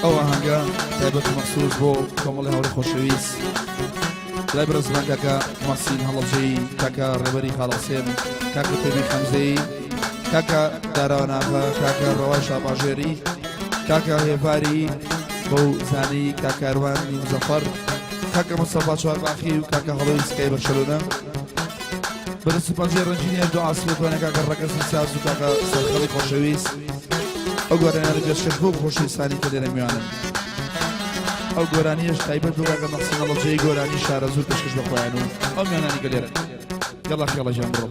ئەو ئاهەنگە تایبەت و مەخسوس بۆ کۆمەڵی هاوڕێ خۆشەویست لای بەڕێزمان کاکە ماسین هەڵەبجەیی، کاکە ڕێبەری خاڵ حسێن، کاکە تێبی خەمزەیی، کاکە داراوە ناغە، کاکە ڕەوای شاباژێری، کاکە هێڤاری بەو زانی، کاکاروانی مزەفەر، کاکە مستەفا چوارباخی و کاکە هەڵۆی سکای بەرشەلۆنە. بەدەست و پەنجەی ڕەنگینی هەردوو عاسیە توانە کاکە ڕەگەزی ساز و کاکە سەرخەڵی خۆشەویست ئەو گۆرانیانە پێشکەش بۆ خۆشەویستانی کە لێرە میوانن. ئەو گۆرانیەش تایبەت بۆ کاکە مەحسین هەڵەبجەیی گۆرانی شارەزوور پێشکەش بە خۆیان و ئەو میوانانی کە لێرەن. یەڵا خێڵە گیان بڕۆ.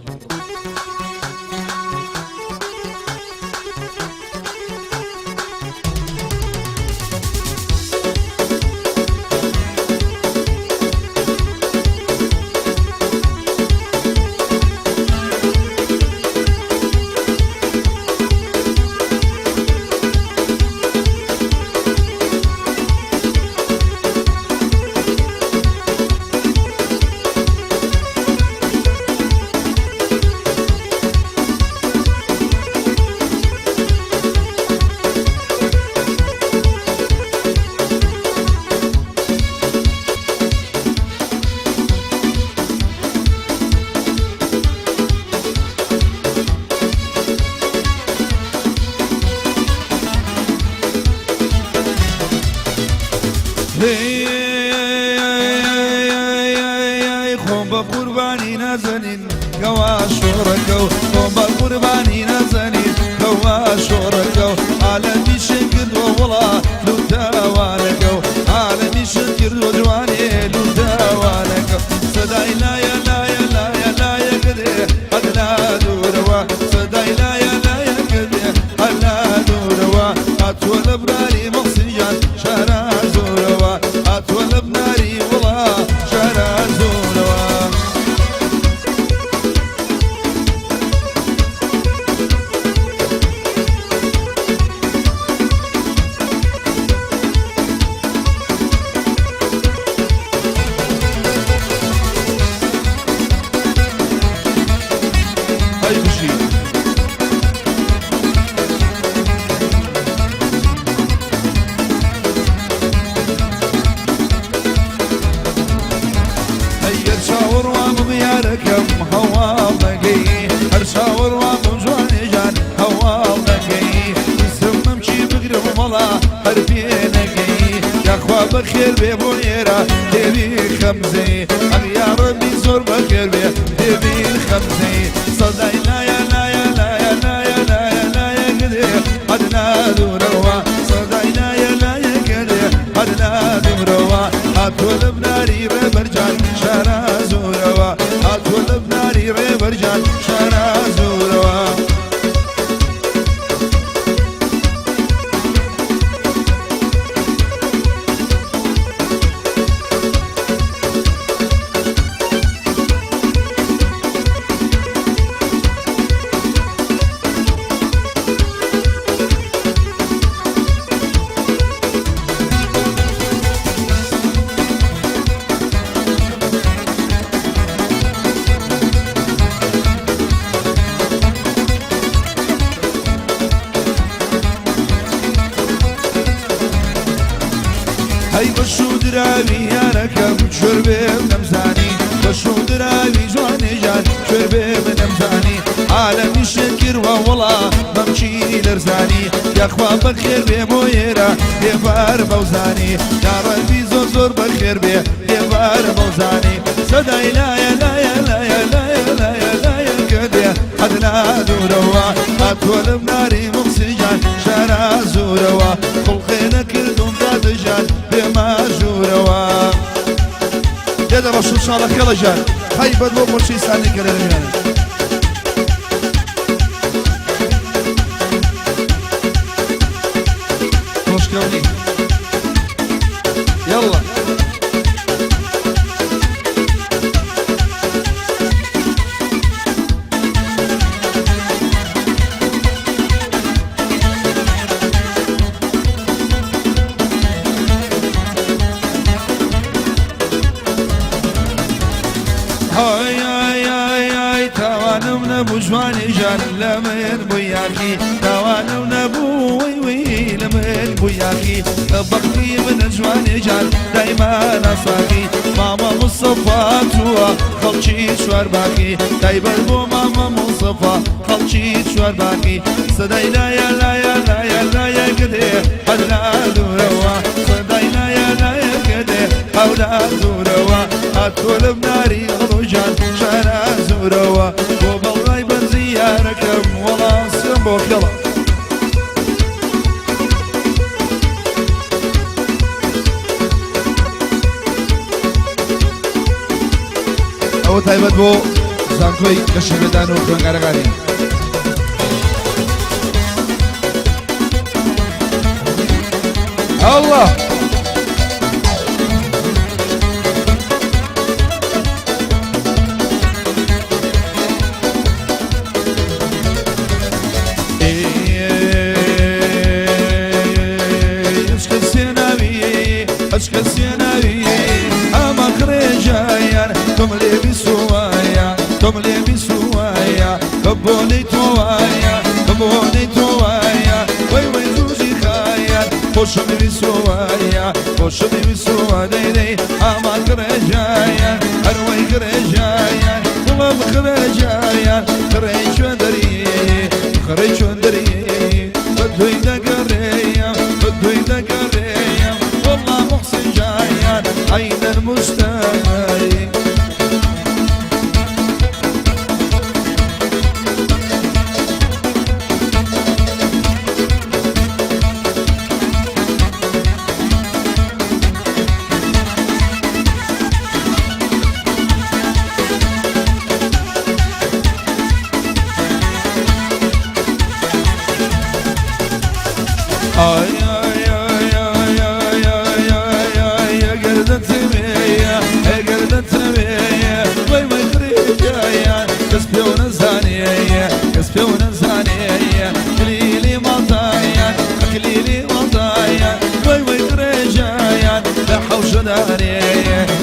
خۆم بە قوربانی نازەنین کەوا شۆڕەکە و خۆم بە قوربانی نازەنین کەوا شۆڕەکە و عالەمی شن کردووە وڵا لوتاوانەکە و عالەمی شن کردووە جوانێ لوتاوانەکە سەدای لایە لایە لایە لایە گرێ هەر دوورەوە سەدای لایە لایە گرێ هەر دوورەوە هاتووە لە براری مەخسیان شارا زۆرەوە هاتووە لە بناری وڵا شارا زۆرەوە. ئەی بژی. ئەگەر چاوەڕوانم یارەکەم هەواڵ نەگەی، هەر چاوەڕوانم جوانێ گیان هەواڵ نەگەی، ویستم مەمکی بگرم وەڵا هەر پێ نەگەی، یاخوا بەخێر بێ بۆ ئێرە دێوی خەمزەی، ئەم یاڕەبی زۆر بەخێر بێ دێوی خەمزەی، سەدای لایە لایە لایە لایە لایە لایە گرێ هەر دوورەوە، سەدای لایە لایە گرێ هەر دوورەوە، هاتووە لە بناری ڕێبەرجان شارا زۆرەوە، هاتووە لە بناری ڕێبەرجان شارا زۆرەوە. هەی بەش و دراوی یارەکەم کوێر بێ نەمزانی، بەش و دراوی جوانێ گیان کوێر بێ نەمزانی، عالەمی شێت کردوە وەڵا مەمکی لەرزانی، یاخوا بەخێر بێ بۆ ئێرە ئێوار بەوزانی، یاڕەبی زۆر زۆر بەخێر بێ ئێوار بەوزانی، سەدای لایە لایە لایە لایە لایە لایە گەدێ هەدنا دوورەوە، هاتووە لە بناری مخسیجان شارا زۆرەوە، خوڵقێ نەکردوم دادەژان بێمە ژوورەوە. دێدە ڕەشوو شاڵە خێڵە گیان تایبەت بۆ خۆشەویستانی کە لێرە میوانن. خۆشکەونی یەڵڵا. ئای ئای ئای ئای تاوانم نەبوو جوانی ژان لە من بوو یاخی، تاوانم نەبوو وەی وەی لە من. بوو یاخی بەختی من جوانی جان دایما ناساخی مامە مستەفا چووە خەڵکی چوار باخی تایبەت بۆ مامە مستەفا خەڵکی چوار باخی سەدای لایە لایە لایە لایە گدێ هەرلا دوورەوە سەدای لایە لایە گدێ هەولا دوورەوە هاتۆلم ناری هەڵۆجان شارە زورەوە بۆ بەڵای بەرزی یارەکەم وەڵاسم بۆ خێڵە. ئەوە تایبەت بۆ زانکۆی گەشەپێدان و خوێنکارەکانی. ئەڵڵا ئەمە خڕێژایان تۆم لێ بیسوایە تۆم لێ بیسوایە بە بۆنەی تۆوایە بە بۆنەی تۆوایە وەی وەی زوزی خایان خۆشم بیسوایە خۆشم بیسوە دەی دەی ئەمە خڕێژایان هەروەی خڕێژایان دڵم خڕێژایان خڕێی چۆن دەری خڕێی چۆن دەری بە دوی دەگەڕێیە بە دوی دەگەڕێیە والله محسن جایان عين المشتاق. ئای ئای ئای ئای ئای ئای ئای ئای ئەگەر دەتەوێ ئەگەر دەتەوێ وەی وەی خرێجایان کەس پێو نەزانێ کەس پێو نەزانێ کلیلی ماڵتایان کلیلی ماڵتایان وەی وەی خرێجایان لە حەوشەدانێ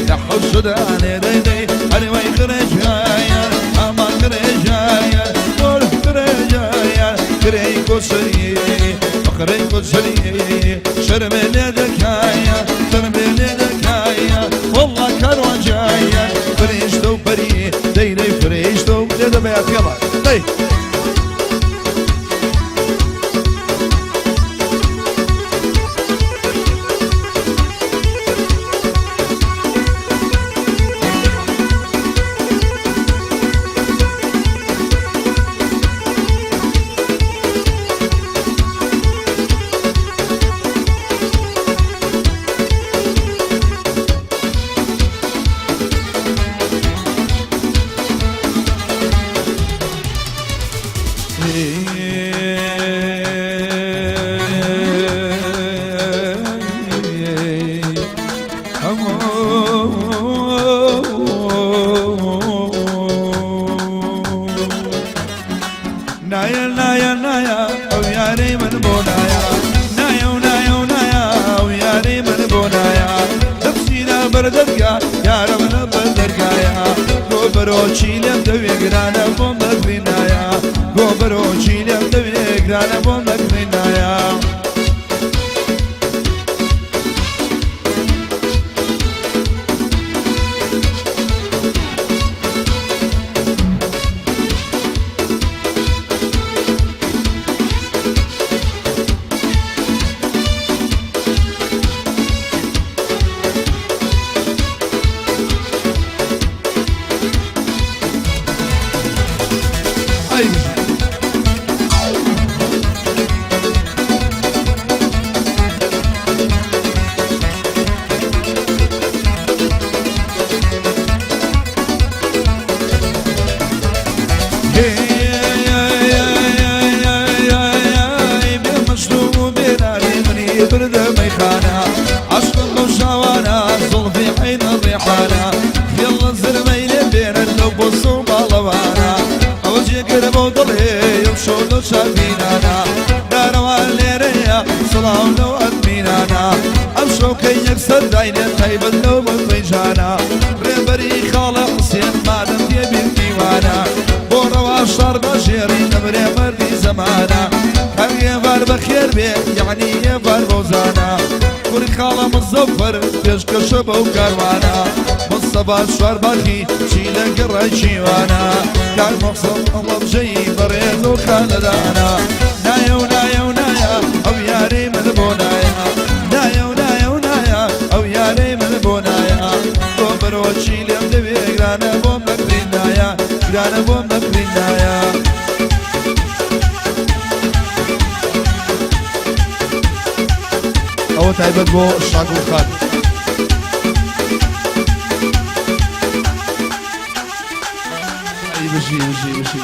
لە حەوشەدانێ دەی دەی هەر وەی خرێجایان ئەمان خرێجایان بۆر خرێجایان خرێی کۆچەری فقرەی کۆچەری شەرمێ لێ دەکایە شەرمێ لێ دەکایە والله کاروان جایە فرێشتە و پەری دەیرەی فرێشتە و لێ دەبەیە خێڵە دەی. نایە نایە نایە ئەو یارەی من بۆ نایە نایە و نایە و نایە ئەو یارەی من بۆ نایە دەچینە بەردەرگا یارە منە بەردەرگایە گۆ بەرۆچی لێم دەوێ گرانە بۆم دەکڕینایە گۆ بەرۆچی لێم دەوێ گرانە بۆم دەکڕینایە. ئەی بردە مەیخانە عەشقم بەو شاوانە زوڵفی عەین ڕێحانە خێڵە زرمەی لێ بێنن لەو بۆسە و باڵەوانە ئەوە جێگرە بەو دڵێ ئەو شەو لەو شابینانە دارەوان لێرەیە سڵاو لەو ئەدمینانە ئەم شەوکەی یەکسەر داینێ تایبەت لەو بەزەیجانە ڕێبەری خاڵە حوسێن مادەم تێبیر دیوانە بۆ ڕەوا شار بەژێڕی نەمرێ مەردی زەمانە هەر ئێوار بەخێر بێ یەعنی ئێوار بۆ. مزەفەر پێشکەشە بەو کاروانە مستەفا چوارباخی چی لە گەڕەکیوانە کاک مەحسن هەڵەبجەیی بەڕێز و خانەدانە نایە و نایە و نایە ئەو یارەی من بۆ نایە نایە و نایە و نایە ئەو یارەی من بۆ نایە تۆ بەرۆکی لێم دەوێ گرانە بۆم نەکڕین نایە گرانە بۆم نەکڕین نایە. ئەوە تایبەت بۆ شاگوڵ خان. ئەی بژی بژی بژی.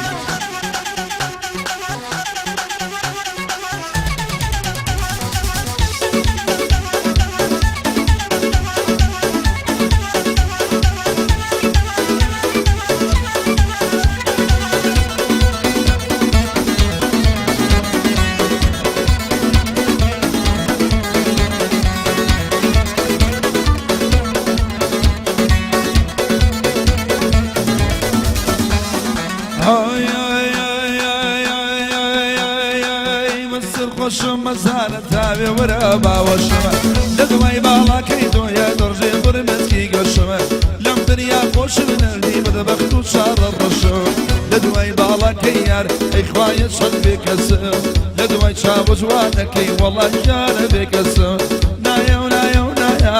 خۆشم مەزانە تاوێ وەرە باوەشمە لە دوای باڵاکەی دۆیە دەڕژێ فرمێسکی گەشمە لەم دنیا خۆشم نەردی بەدبەخت و چاڕە ڕەشم لە دوای باڵاکەی یار ئەی خوایە چەند بێکەسم لە دوای چاوە جوانەکەی وەڵا یارە بێکەسم نایە و نایە و نایە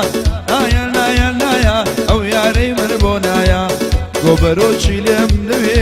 نایە نایە نایە ئەو یارەی من بۆ نایە گۆبەرۆکی لێم دەوێ.